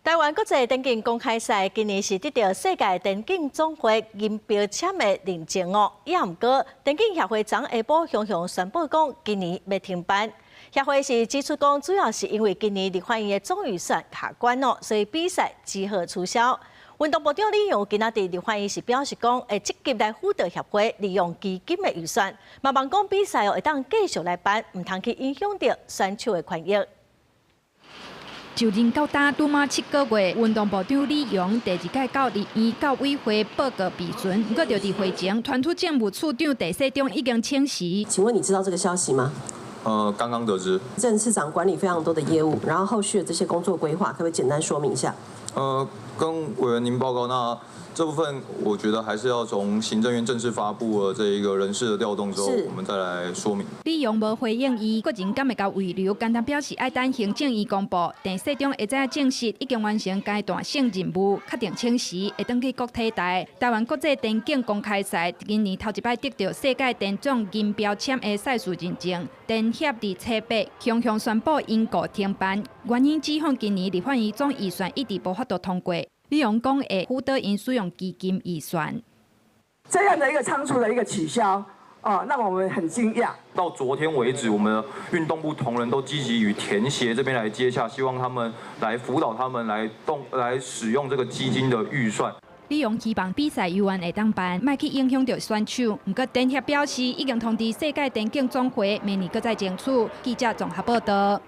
台灣國際電競公開賽今年是得著世界電競總會銀標籤的認證哦。也毋過，電競協會昨下晡雄雄宣布講，今年欲停辦。協會是指出講，主要是因為今年立法院的總預算卡關哦，所以比賽只好取消。運動部長李陽今仔佇立法院是表示講，會積極來輔導協會利用基金的預算，嘛望講比賽哦會當繼續來辦，毋通去影響著選手的權益。就任到今拄滿7個月，運動部長李陽第二擺到立院教委會報告備詢，毋過就佇會前，傳出政務處長鄭世忠已經請辭。請問你知道這個消息嗎？剛剛得知。鄭次長管理非常多的業務，然後後續的這些工作規劃，可不可以簡單說明一下？跟委員您報告，那這部分我覺得還是要從行政院正式發布了這一個人事的調動之後，我們再來說明。李陽無回應伊個人敢會共慰留，簡單表示愛等行政院公布。鄭世忠會知影證實已經完成階段性任務，確定請辭會轉去國體大。台灣國際電競公開賽今年頭一擺得著世界電總銀標籤的賽事認證，電協佇初八雄雄宣布因故停辦，原因指控今年立法院總預算一直無法度通過。李陽講會輔導𪜶使用基金預算，這樣的一個倉促的一個取消，哦，讓我們很驚訝。到昨天為止，我們運動部同仁都積極與田協這邊來接洽，希望他們來輔導他們來動來使用這個基金的預算。李陽希望比賽猶原會當辦，莫去影響著選手。毋過電協表示已經通知世界電競總會，明年閣再爭取。記者綜合報道。